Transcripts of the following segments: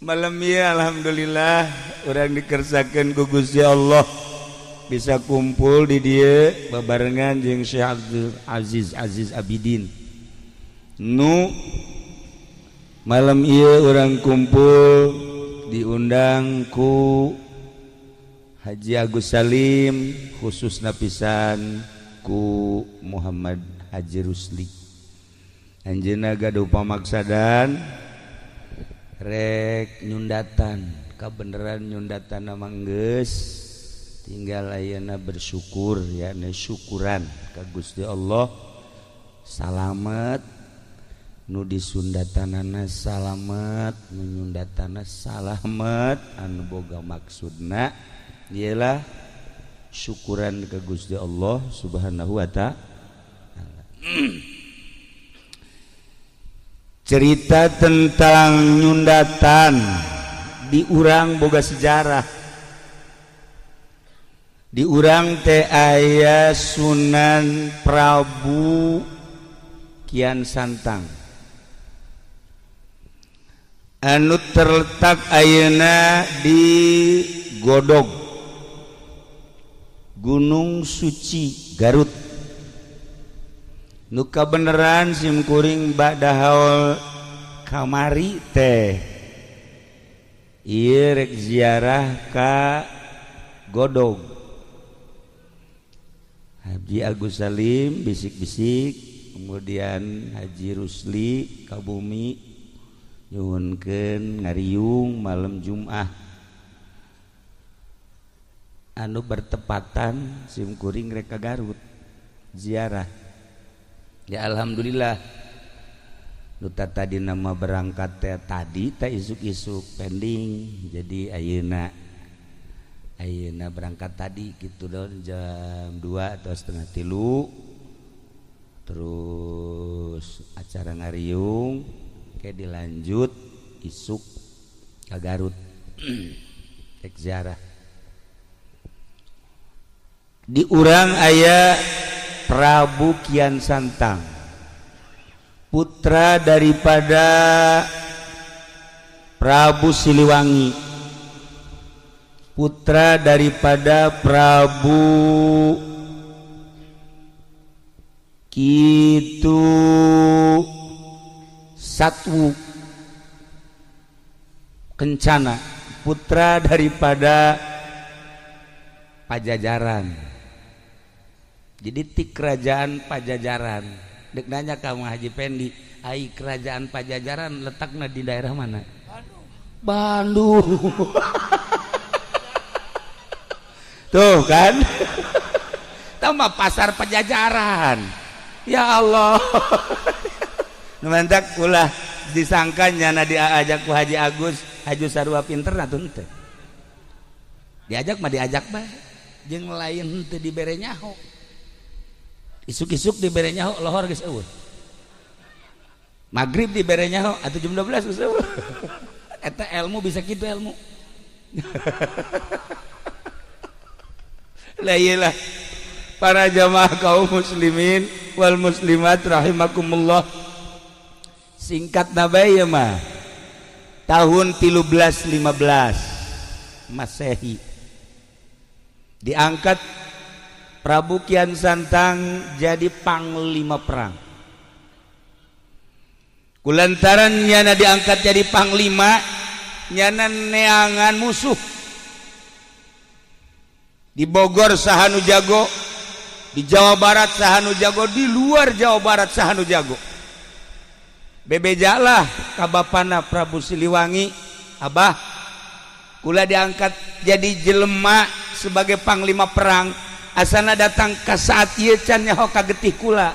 Malam ya, alhamdulillah urang dikersakeun ku Gusti Allah bisa kumpul di dieu babarengan jeung Syekh Abdul Aziz Aziz Abidin. Nu malam ieu urang kumpul diundang ku Haji Agus Salim, khusus napisan ku Muhammad Haji Rusli. Anjeunna gaduh pamaksadan rek nyundatan. Kabeneran nyundatan nama geus tinggal ayeuna bersyukur ya, syukuran ka Gusti Allah salamet, nu disundatanana salamet, nu nyundatana salamet. Anu boga maksudna ialah syukuran ke Gusti Allah Subhanahu wa Ta'ala. Cerita tentang nyundatan di urang boga sejarah. Di urang teh aya Sunan Prabu Kian Santang anu terletak ayeuna di Godog, Gunung Suci, Garut. Nu kabeneran sim kuring bada haul kamari teh ieu rek ziarah ka Godog. Haji Agus Salim bisik-bisik, kemudian Haji Rusli ka bumi nyuhunkeun ngariung malam Jumat anu bertepatan sim kuring rek ka Garut ziarah. Ya, alhamdulillah nu tadi nama berangkat teh tadi teh isuk-isuk pending, jadi ayeuna ayeuna berangkat tadi gitu don jam 2 atau setengah tilu, terus acara ngariung kayak dilanjut isuk ke Garut rek ziarah. Di urang aya Prabu Kian Santang, putra daripada Prabu Siliwangi, putra daripada Prabu Kitu Satwu Kencana, putra daripada Pajajaran. Jadi ti kerajaan Pajajaran. Dek nanya kamu Haji Pendi, ai kerajaan Pajajaran letaknya di daerah mana? Bandung. Tuh kan, tambah pasar Pajajaran. Ya Allah, mantak ulah disangka nyana diajak ku Haji Agus Haji sarua pinter atuh henteu. Diajak mah diajak bae, jeung lain henteu dibere nyaho. Isuk-isuk dibere nyaho, lohor geus eueuh. Maghrib dibere nyaho atuh jam 12 geus eueuh. Eta ilmu bisa kitu ilmu. Lah iyalah, para jamaah kaum muslimin wal muslimat rahimakumullah, singkat nabai ya mah tahun 1315 Masehi diangkat Prabu Kian Santang jadi panglima perang. Kulantaran nyana diangkat jadi panglima, nyana neangan musuh. Di Bogor saha nu jago, di Jawa Barat saha nu jago, di luar Jawa Barat saha nu jago. Bebejalah ka bapana Prabu Siliwangi, "Abah, kula diangkat jadi jelema sebagai panglima perang, asana datang ke saat ieu can nyaho ka getih kula.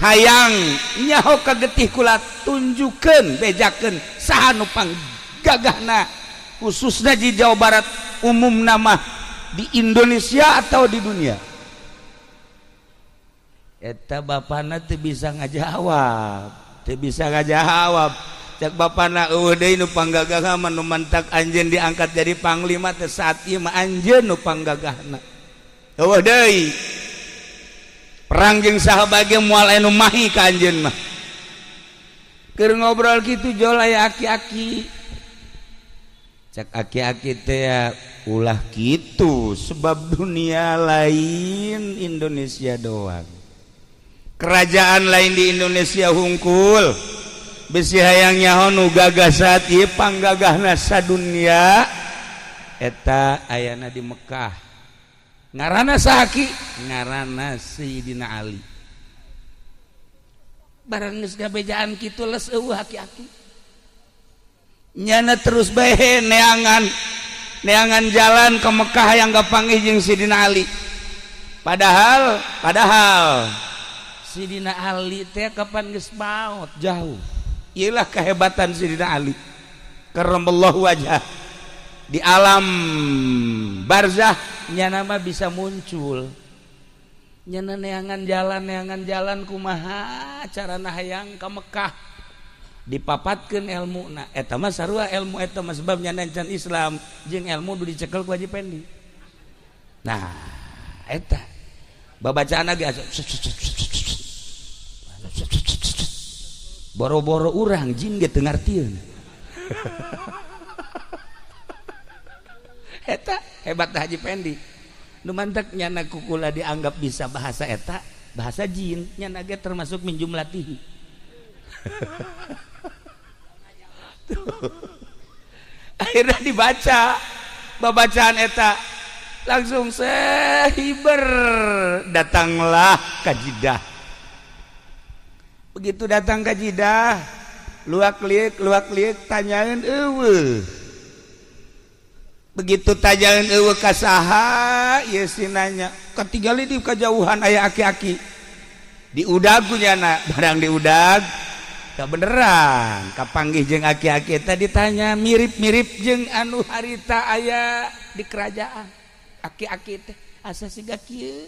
Hayang nyaho ka getih kula, tunjukkeun, bejakeun saha nu panggagahna, khususnya di Jawa Barat, umum nama di Indonesia atau di dunia." Eta bapana teu bisa ngajawab, teu bisa ngajawab. Cek bapana, "Eueuh deui nu panggagahna mah. Nu mantak anjeun diangkat jadi panglima teh saat ieu mah anjeun nu panggagahna. Eueuh deui. Perang jeung saha bage moal aya nu mahi ka anjeun mah." Keur ngobrol kitu jol aya aki-aki. Cek aki-aki teh ulah kitu sebab dunia lain Indonesia doang. Kerajaan lain di Indonesia hungkul. Bisi hayang nyaho nu gagah saat ieu panggagahna sadunia eta ayana di Mekah. Ngaranna saha ki? Ngaranna Sayyidina Ali. Barang geus gabejaan kitu les eueuh aki-aki. Nyana terus bae neangan neangan jalan ke Mekah yang kapanggih jeung Sidina Ali. Padahal padahal Sidina Ali teh kapan geus maot jauh. Iyalah kehebatan Sidina Ali. Karramallahu wajah. Di alam barzah nyana mah bisa muncul. Nyana neangan jalan kumaha carana hayang ka Mekah. Dipapatkeun ilmuna eta mah sarua ilmu eta mah sebab nyana can Islam jeung ilmu nu dicekel ku Haji Pendi. Nah, eta babacaan ge boro-boro urang jin ge teu ngartieun. Eta hebat Haji Pendi. Nu mantak nyana kukula dianggap bisa bahasa eta, bahasa jin nyana ge termasuk min jumlatihi. Akhirnya dibaca babacaan eta langsung sehiber datanglah ka Jidah. Begitu datang ka Jidah, luak liuk tanyaeun eueuh. Begitu tanyaeun eueuh ka saha ieu si nanya, katinggali di kajauhan aya aki-aki. Diudag ku nyana, barang diudag beneran kapanggih jeung aki-aki tadi ditanya mirip-mirip jeung anu harita aya di kerajaan aki-aki teh asa siga kieu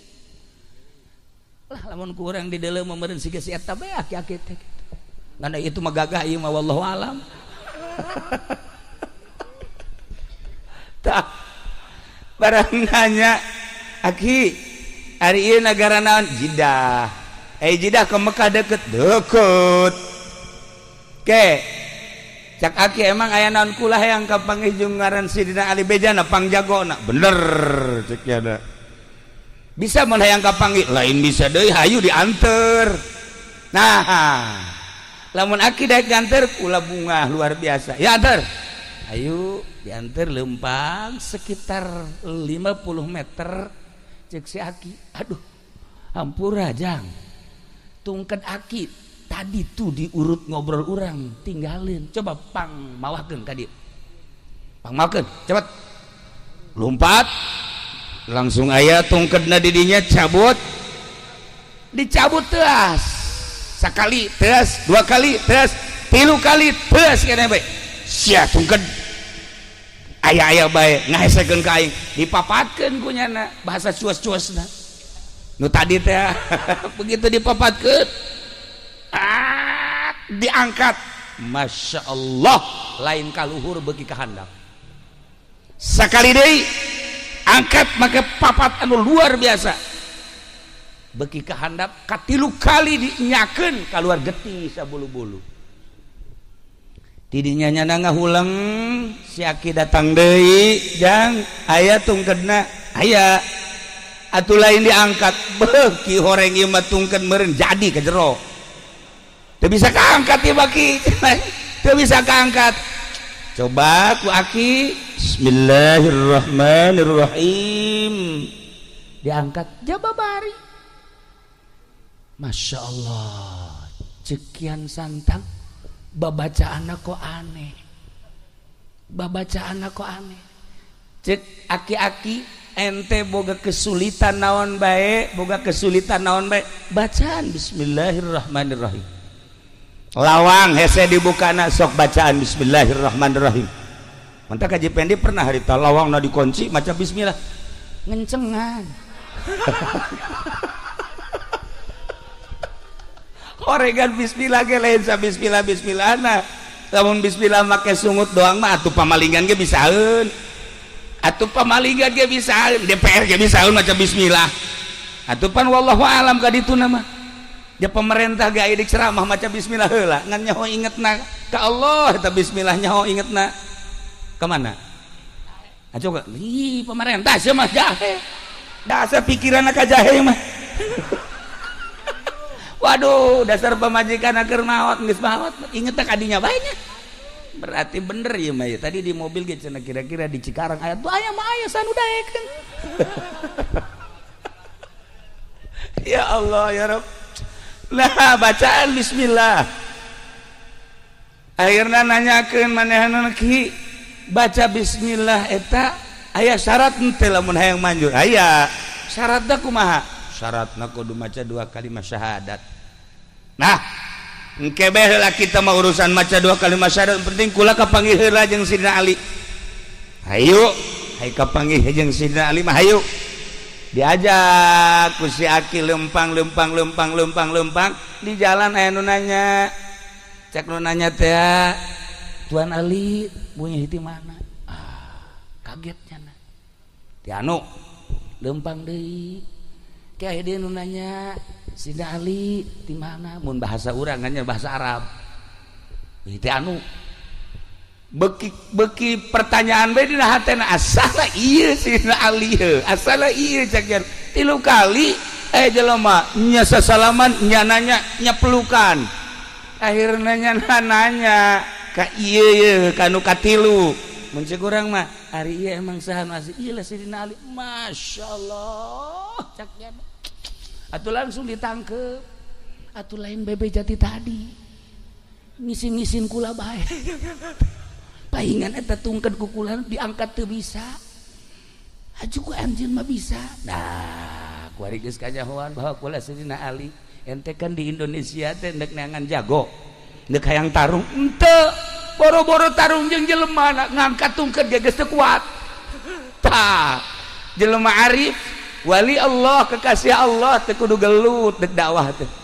lah lamun kurang di dalam meureun siga si eta bae aki-aki teh kitu ngan itu mah gagah ieu mah wallahu alam. Tah barang nanya aki ari ieu nagara naon? Jidah. Eh Jidah ke Mekah deket deket. Ke cak aki emang aya naon kula hayang kapanggih jeung ngaran Sidina Ali bejana pangjagona bener cek nya bisa mun hayang kapanggih lain bisa deui hayu dianter. Nah lamun aki daek nganter kula bunga luar biasa ya anter ayo dianter lempang sekitar 50 meter cek si aki aduh hampura jang tungket aki tadi tuh diurut ngobrol orang tinggalin coba pang mawakeun ka dieu pang mawakeun cepet lompat langsung aya tungkedna di dinya cabut dicabut teas sakali teas dua kali teas tilu kali teas kene bae sia tungked aya-aya bae ngahesekeun ka aing dipapatkeun ku nyana bahasa cuas-cuasna nu tadi teh begitu dipapatkeun diangkat Masya Allah lain kaluhur beki kahandap sakali deui angkat make papat anu luar biasa beki kahandap katilu kali dinyakeun kaluar getih sabulu-bulu tidinya nyana ngahuleng si aki datang deui jang aya tungkedna aya atuh lain diangkat beki horeng ieu mah tungked meureun jadi ka jero teu bisa kaangkat ieu baki teu bisa kaangkat coba ku aki bismillahirrahmanirrahim diangkat jababari Masya Allah cekian santang babacaan kok aneh babacaan kok aneh cek aki-aki ente boga kesulitan naon bae boga kesulitan naon bae bacaan bismillahirrahmanirrahim lawang hese dibukana sok bacaan bismillahirrahmanirrahim. Mantap Haji Pendi pernah harita lawang na dikunci maca bismillah ngencengan. Oregan bismillah ge lain sa bismillah bismillahna. Lamun bismillah make sungut doang mah atuh pamalingan ge bisaeun. Atuh pamalingan ge bisaeun, DPR ge bisaeun maca bismillah. Atuh pan wallahu alam ka dituna mah. Ja pemerintah ge aya ceramah maca bismillah heula, ngan nyaho ingetna ka Allah eta bismillah, nyaho ingetna ka mana? Ayo, ih, pemerintah sia mah jahe. Dasar pikiran ka jahe mah. Waduh, dasar pamajikan keur maot, geus maot inget ka dinya bae nya. Berarti bener ya mah ya. Tadi di mobil ge cenah kira-kira di Cikarang aya tuh, aya mah aya sanu daekeun. Ya Allah ya Rabb. Nah, bacaan bismillah. Akhirnya nanyakeun manehna, "Ki, baca bismillah eta aya syarat henteu lamun hayang manjur?" "Aya." "Syaratna kumaha?" "Syaratna kudu maca dua kalimat syahadat." Nah, engke bae heula kita mah urusan maca dua kalimat syahadat, penting kula kapanggih heula jeung Sidina Ali. Hayu, hayu kapanggih jeung Sidina Ali mah hayu. Diajak ku si Aki lempang lempang lempang lempang lempang, di jalan aya nu nanya. Cek nu nanya teh, "Tuan Ali punya di mana?" Ah, kagetnya na. Ti anu lempang deui. Kayak dia nu nanya, "Sidina Ali di mana?" Mun bahasa urang nya bahasa Arab. Ti anu beki beki pertanyaan bae dina hatena, asala ieu Sidina Ali heuh, asala ieu cek tilu kali jelema nya sasalaman, nya nanya, nya pelukan. Akhirnya nya nanya ka ieu ye kanu katilu. Mun cek urang mah, ari ieu emang saha nu asli? Ieu lah Sidina Ali. Masyaallah, cek atuh langsung ditangkep. Atuh lain bebe jati tadi ngisin-ngisin kula bae. Paingan eta tungkeun kukulan diangkat teu bisa. Aju ku anjeun mah bisa. Nah, kuari geus kanyahoan bahwa kula Sidina Ali. Ente kan di Indonesia teh ndek neangan jago, ndek hayang tarung ente, boro-boro tarung jeung jelema, ngangkat tungkeun ge geus teu kuat. Tah, jelema arif, wali Allah, kekasih Allah teu kudu gelut dek dakwah teh.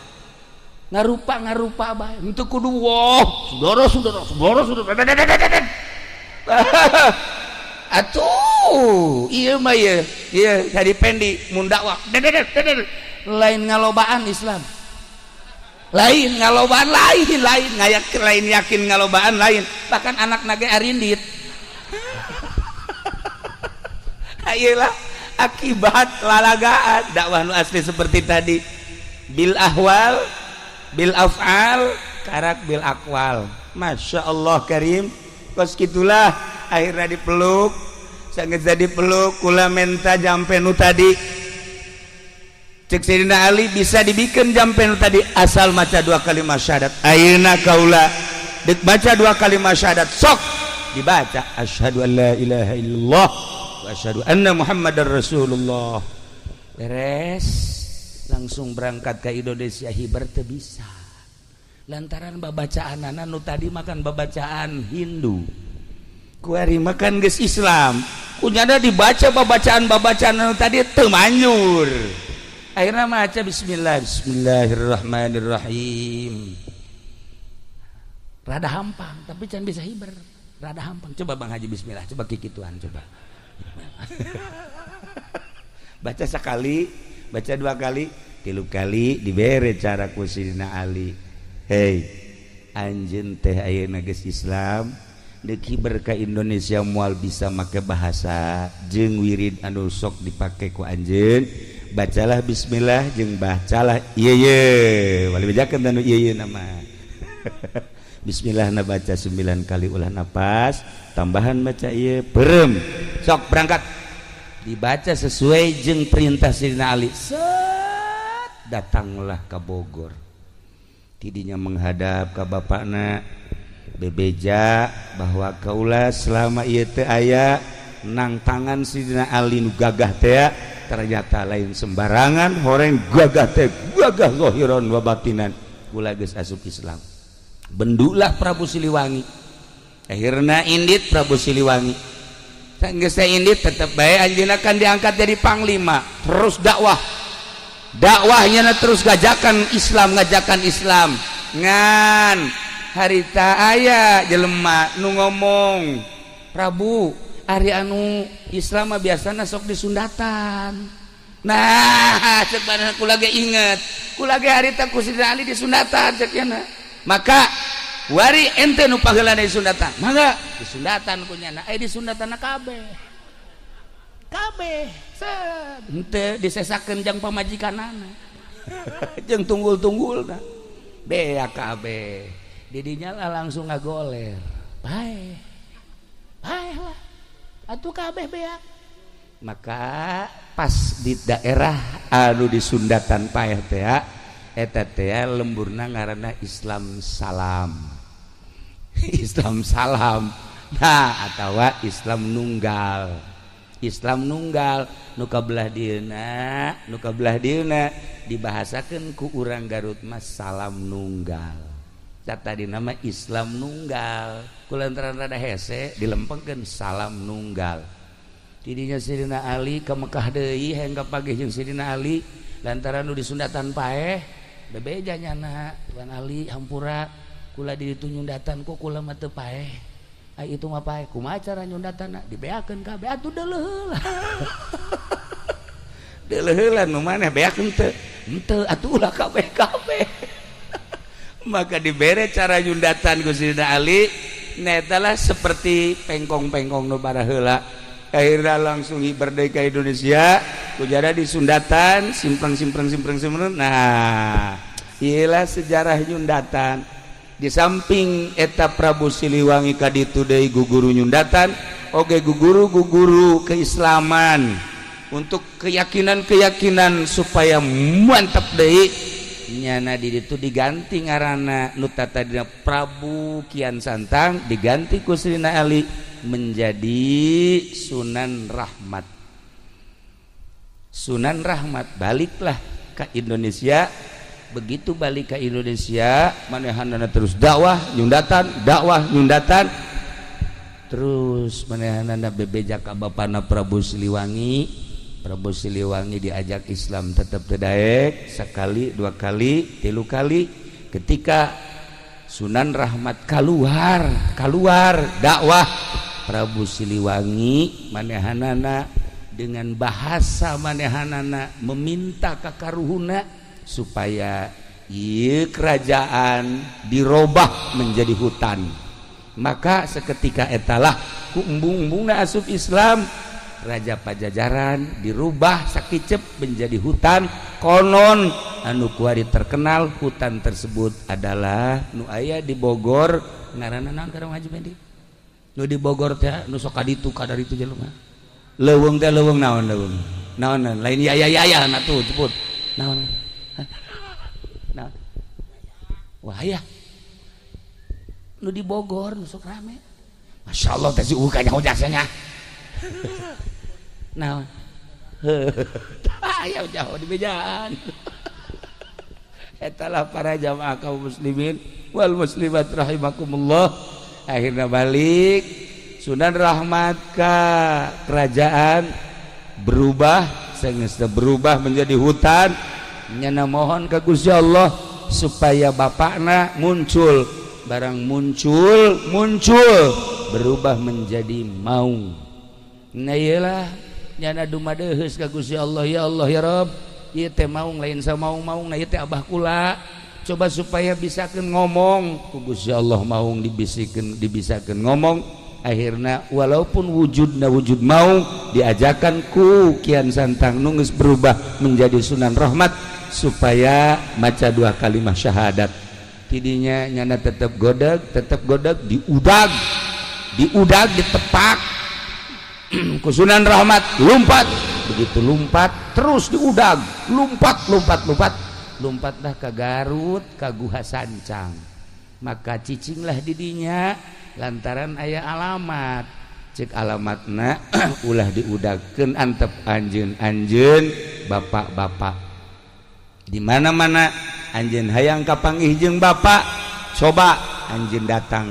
Ngarupa ngarupa bae, henteu kudu wah, saudara saudara saudara saudara. Atuh, ieu mah ieu, ieu tadi pendi mun dakwah lain ngalobaan Islam. Lain ngalobaan, lain lain ngayak, lain yakin ngalobaan lain. Bahkan anak nage arindit. Ayelah akibat lalagaan dakwah nu asli seperti tadi, bil ahwal, bil af'al, karak bil akwal. Masya Allah karim. Kos gitulah akhirnya dipeluk, sangat jadi peluk, kula menta jampe nu tadi. Cek Sayyidina Ali, bisa dibikin jampe nu tadi asal maca dua kalimat syahadat. Ayeuna kaula dek baca dua kalimat syahadat, sok dibaca asyhadu an la ilaha illallah wa asyhadu anna muhammadar rasulullah. Beres, langsung berangkat ke Indonesia. Hiber teu bisa lantaran babacaan nu tadi makan babacaan Hindu, kuari makan geus Islam, kunyana dibaca babacaan-babacaan nu tadi teu manjur. Akhirnya maca bismillah, bismillahirrahmanirrahim, rada hampang tapi can bisa hiber, rada hampang. Coba Bang Haji bismillah, coba kikituan, coba baca sekali, baca dua kali, tilu kali, dibere cara ku Sidina Ali. "Hei, anjeun teh ayeuna geus Islam, deuk hiber ka Indonesia moal bisa make bahasa jeung wirid anu sok dipake ku anjeun. Bacalah bismillah jeung bacalah ieu ye wali bejakeun anu ieu ye nama bismillah na baca 9 kali ulah napas tambahan baca ieu, perem, sok berangkat." Dibaca sesuai jeung perintah Sidina Ali. Set, datanglah ke Bogor, tidinya menghadap ke bapakna, bebeja bahwa kaula selama ieu teh aya nang tangan Sidina Ali nu gagah teh, ternyata lain sembarangan, horeng gagah teh, gagah zahiran wa batinan, kula geus asup Islam. Bendulah Prabu Siliwangi. Akhirna indit Prabu Siliwangi. Geus indit, tetep bae anjeunna kan diangkat jadi panglima, terus dakwah, dakwahnya terus ngajakan Islam, ngajakan Islam. Ngan harita aya jelema nu ngomong, "Prabu, ari anu Islam mah biasana sok disundatan." Nah, cek mana kula ge inget, kula ge harita ku Sidina Ali disundatan, cek nyana. Maka wari ente nu paheulana disundatan, mangga disundatan ku nyana. Eh, disundatan kabeh kabeh, set henteu disesakeun jang pamajikanana jeung tunggul-tunggulna, beak kabeh. Didinya lah langsung ngagoler, paeh paeh lah atuh kabeh beak. Maka pas di daerah anu disundatan paeh teh, eta teh lemburna ngaranna Islam Salam, Islam Salam. Nah, atawa Islam Nunggal, Islam Nunggal nu kabelah dieuna, nu kabelah dieuna dibahasakeun ku urang Garut mah Salam Nunggal. Tadi nama Islam Nunggal, kulantaran rada hese dilempengkeun Salam Nunggal. Tidinya Sidina Ali ke Mekah deui, hayang kapanggih jeung Sidina Ali lantaran nu disundatan paeh. Bebeja nyana, "Tuan Ali, hampura, kula di ditu nyundatan kok kula mah teu paeh." Ai itu mah paeh, kumaha cara nyundatanna? Dibeakeun kabeh atuh, deuleuh heula, deuleuh heula. Nu maneh beak henteu? Henteu. Atuh ulah kabeh kabeh. Maka dibere cara nyundatan ku Sidina Ali netalah seperti pengkong-pengkong nu baraheula. Akhirnya langsung merdeka Indonesia, kujara disundatan simpreng simpreng simpreng simpreng. Nah, iyalah sejarah nyundatan. Di samping eta Prabu Siliwangi kaditu deui guguru nyundatan oge, guguru guguru keislaman untuk keyakinan-keyakinan supaya mantap deui. Nyana di ditu diganti ngaranna, nu tadina Prabu Kian Santang diganti ku Sidina Ali menjadi Sunan Rahmat. Sunan Rahmat baliklah ke Indonesia. Begitu balik ke Indonesia, manehanana terus dakwah nyundatan, dakwah nyundatan terus. Manehanana bebeja ka bapana Prabu Siliwangi. Prabu Siliwangi diajak Islam tetap daek, sekali, dua kali, tilu kali. Ketika Sunan Rahmat keluar keluar dakwah, Prabu Siliwangi manehanana dengan bahasa manehanana meminta ka karuhuna supaya ieu kerajaan dirobah menjadi hutan. Maka seketika etalah ku embung-embungna asup Islam. Raja Pajajaran dirubah sakicep menjadi hutan. Konon anu kuari terkenal hutan tersebut adalah nu aya di Bogor. Ngaranna naon, Karang Haji Mendi? Nu di Bogor teh, nu sok kaditu kadaritu jelema, leuweung teh, leuweung naon, leuweung naon, lain ya ya ya ya. Nah, tuh ceput, naon naon? Wah ya, nu di Bogor nu sok rame. Masya Allah teh, si kanyaho jasanya naon? Aya jauh di bejaan. Etalah para jamaah kaum muslimin wal muslimat rahimakumullah. Akhirnya balik Sunan Rahmat ke kerajaan, berubah, sehingga berubah menjadi hutan. Nyana mohon ke Gusti Allah supaya bapakna muncul. Barang muncul, muncul berubah menjadi maung. Nah, iyalah nyana dumadeheus ka Gusti Allah, "Ya Allah, ya Rabb, ieu teh maung lain samaung-maung, nah ieu teh abah kula, coba supaya bisakeun ngomong." Ku Gusti Allah maung dibisikeun, dibisakeun ngomong. Akhirnya walaupun wujudna wujud maung, diajakan ku Kian Santang nu geus berubah menjadi Sunan Rahmat supaya maca dua kalimat syahadat. Tidinya nyana tetap godag, tetap godag, diudag, diudag, ditepak ku Sunan Rahmat, lompat. Begitu lompat, terus diudag, lompat, lompat, lompat, lompatlah ke Garut, ke Guha Sancang. Maka cicinglah didinya lantaran aya alamat. Cek alamatna, ulah diudagkeun, antep anjeun, anjeun bapak-bapak di mana-mana anjeun hayang kapanggih jeung bapak, coba anjeun datang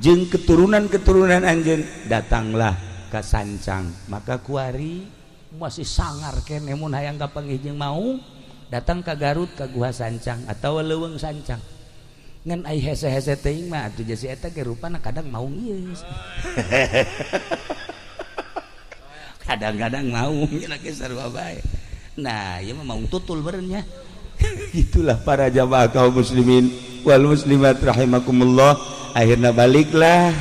jeung keturunan-keturunan anjeun, datanglah ke Sancang. Maka kuari masih sangar kene mun hayang kapanggih jeung mau datang ke Garut, ke Guha Sancang atau Leuweung Sancang. Ngan ai hese-hese teuing mah atuh jasi eta ge rupana kadang maung ieu, kadang-kadang maung nya ge sarua bae. Nah, ieu mah mau tutul benernya. Itulah para jamaah kaum muslimin wal muslimat rahimakumullah. Akhirnya baliklah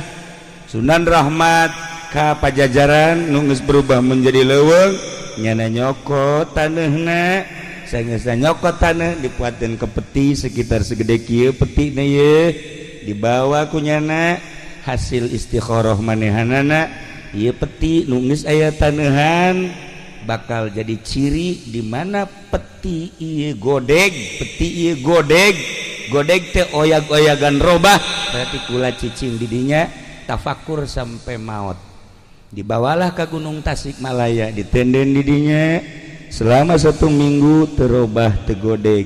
Sunan Rahmat ka Pajajaran nu geus berubah menjadi leuweung. Nyana nyokot taneuhna, sangeusna nyokot taneuh, dipuateun ke peti sekitar segede kieu petina ye, dibawa ku nyana hasil istikharah manehanana. Ieu peti nu geus aya taneuhan bakal jadi ciri di mana peti ieu godeg, peti ieu godeg, godeg teh oyag-oyagan robah, berarti kula cicing didinya tafakur sampai maut. Dibawalah ke Gunung Tasikmalaya, ditenden didinya selama satu minggu, terobah, teu godeg.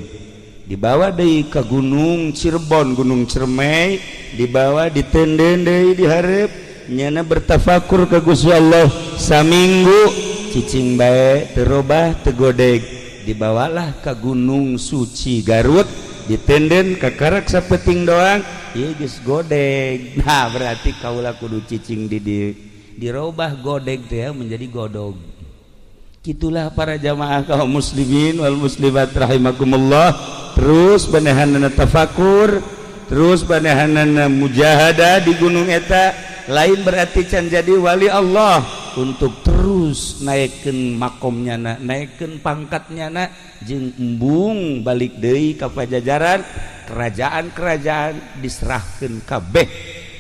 Dibawa deui ke Gunung Cirebon, Gunung Ciremai, dibawa, ditenden deui dihareup, nyana bertafakur ke Gusti Allah saminggu, cicing bae, terobah, teu godeg. Dibawalah ke Gunung Suci Garut, ditenden ke karak sapeting doang, ieu geus godeg. Nah, berarti kaula kudu cicing di dieu. Dirobah godeg teh menjadi godog. Gitulah para jamaah kaum muslimin wal muslimat rahimakumullah. Terus manehanana tafakur, terus manehanana mujahadah di gunung eta. Lain berarti can jadi wali Allah, untuk terus naikkan makomnya na, naikkan pangkatnya na, jeung embung balik deui ka Pajajaran. Kerajaan-kerajaan diserahkan kabeh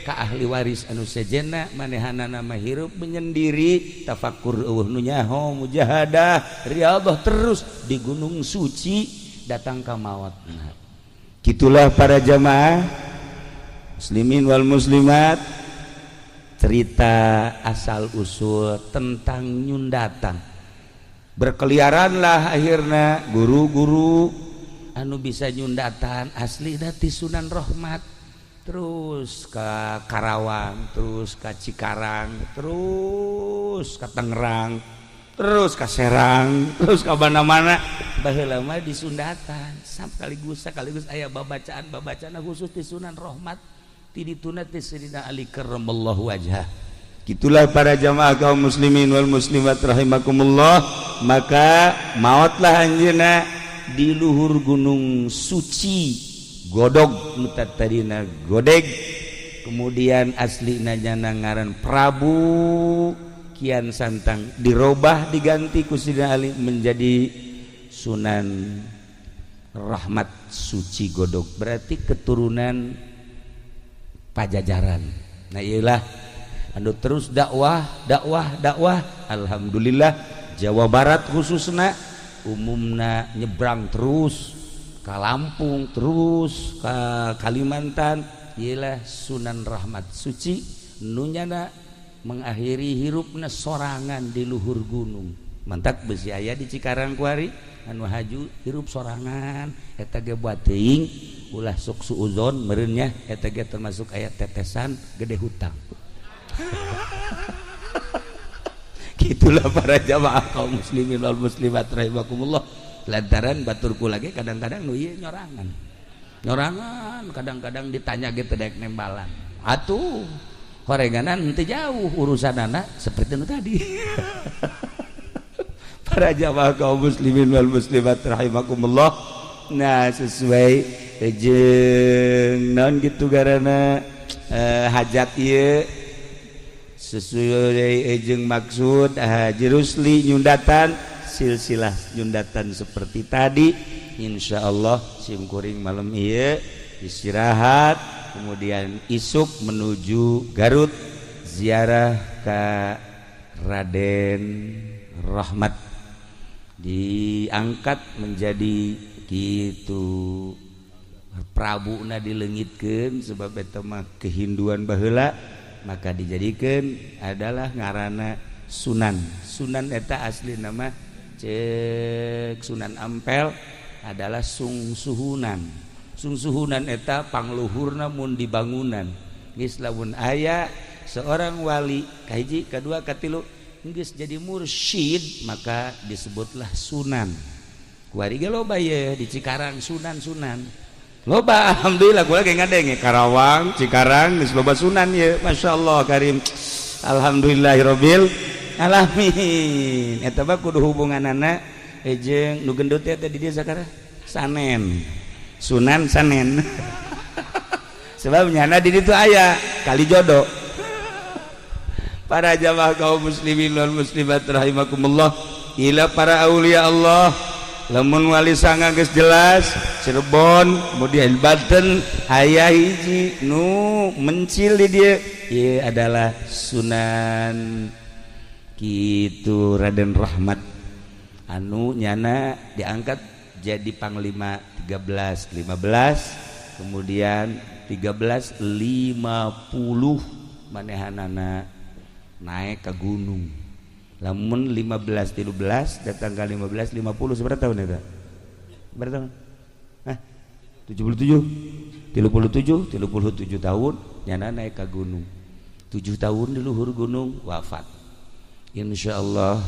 ka ahli waris anu sejenna. Manehanana mah hirup menyendiri, tafakur, euweuh nu nyaho, mujahadah, riyadhah terus di Gunung Suci, datang ka maot. Nah, gitulah para jamaah muslimin wal muslimat, cerita asal usul tentang nyundatan. Berkeliaranlah akhirnya guru-guru anu bisa nyundatan asli dati Sunan Rahmat, terus ke Karawang, terus ke Cikarang, terus ke Tangerang, terus ke Serang, terus ke mana-mana. Baheula mah di Sundatan sekaligus sekaligus aya babacaan babacaan khusus di Sunan Rahmat, ti dituna ti Sayyidina Ali karramallahu wajhah. Gitulah para jamaah kaum muslimin wal muslimat rahimakumullah. Maka mautlah anjeunna di luhur Gunung Suci Godog nu tadina godeg. Kemudian asli nyana ngaran Prabu Kian Santang, dirobah, diganti ku Sidina Ali menjadi Sunan Rahmat Suci Godog, berarti keturunan Pajajaran. Nah, iyalah anu terus dakwah, dakwah, dakwah. Alhamdulillah, Jawa Barat khususnya, umumna nyebrang terus ke Lampung, terus ke Kalimantan. Ialah Sunan Rahmat Suci nunyana mengakhiri hirupna sorangan di luhur gunung. Mantak besi aya di Cikarang kuari anu haju hirup sorangan. Eta ge buat teuing ulah sok suuzon meureun nya, eta ge termasuk aya tetesan gede hutang. Gitulah para jamaah kaum muslimin wal muslimat rahimakumullah. Lantaran baturku lagi kadang-kadang nu ieu nyorangan nyorangan, kadang-kadang ditanya gitu dek nembalan atuh horenganan henteu jauh urusan anak seperti nu tadi. Para jamaah kaum muslimin wal muslimat rahimakumullah, nah, sesuai jeung naon gitu garana hajat ieu, sesuai jeung maksud Haji Rusli nyundatan, silsilah nyundatan seperti tadi. Insya Allah simkuring malam ieu istirahat, kemudian isuk menuju Garut, ziarah ke Raden Rahmat, diangkat menjadi gitu Prabu na dilengitkeun, sebab eta mah kehinduan baheula, maka dijadikan adalah ngarana Sunan. Sunan eta asli nama cek Sunan Ampel adalah Sungsuhunan. Sungsuhunan eta pangluhurna mun di bangunan. Geus lamun aya seorang wali kahiji, kedua, katilu, geus jadi mursyid, maka disebutlah sunan. Kuari ge loba ye di Cikarang sunan-sunan loba. Alhamdulillah, kula ge ngadenge Karawang, Cikarang geus loba sunan ye. Masya Allah karim, alhamdulillahirabbil alamin. Eta mah kudu hubunganana Jeung nu gendut teh di dieu sakara Sanen, Sunan Sanen, sebab nyana di ditu aya kali jodoh. Para jamaah kaum muslimin wal muslimat rahimakumullah, ila para aulia Allah, lamun Wali Sanga geus jelas Cirebon, kemudian Banten aya hiji nu mencil di dieu, ieu adalah Sunan kitu Raden Rahmat anu nyana diangkat jadi panglima 13 15, kemudian 1350 manehanana naik ke gunung. Lamun 15 13 datang ke 15 50, seberapa tahun itu? Berapa tahun? Hah? 77, 37, 37 tahun nyana naik ke gunung, 7 tahun di luhur gunung wafat. Insya Allah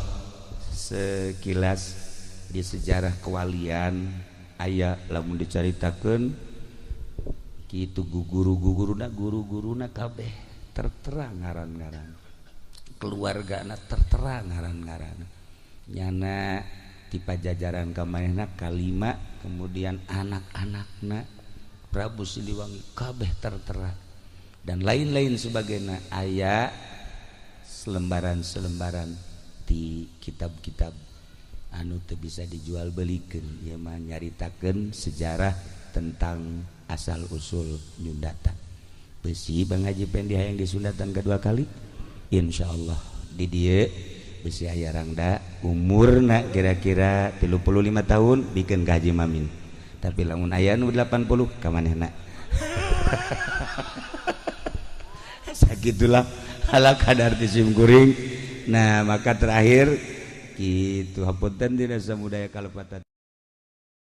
sekilas di sejarah kewalian aya, lamun dicaritakeun kitu guru-guruna, guru-guruna kabeh tertera ngaran-ngaran, keluarga tertera ngaran-ngaran. Nyana di Pajajaran kamanehna kalima, kemudian anak-anakna Prabu Siliwangi kabeh tertera dan lain-lain sebagainya. Aya selembaran-selembaran di kitab-kitab anu teu bisa dijual belikan ya mah, nyaritakeun sejarah tentang asal usul nyundatan besi. Bang Haji Pendi hayang disundatan kedua kali, insya Allah di dieu besi aya rangda umurna kira-kira 35 tahun, bikin ka Haji Mamin. Tapi lamun aya nu 80 ka manehna. Sagitulah ala kadar ti sim kuring. Nah, maka terakhir kitu, hapunten dina samudaya kalepatan.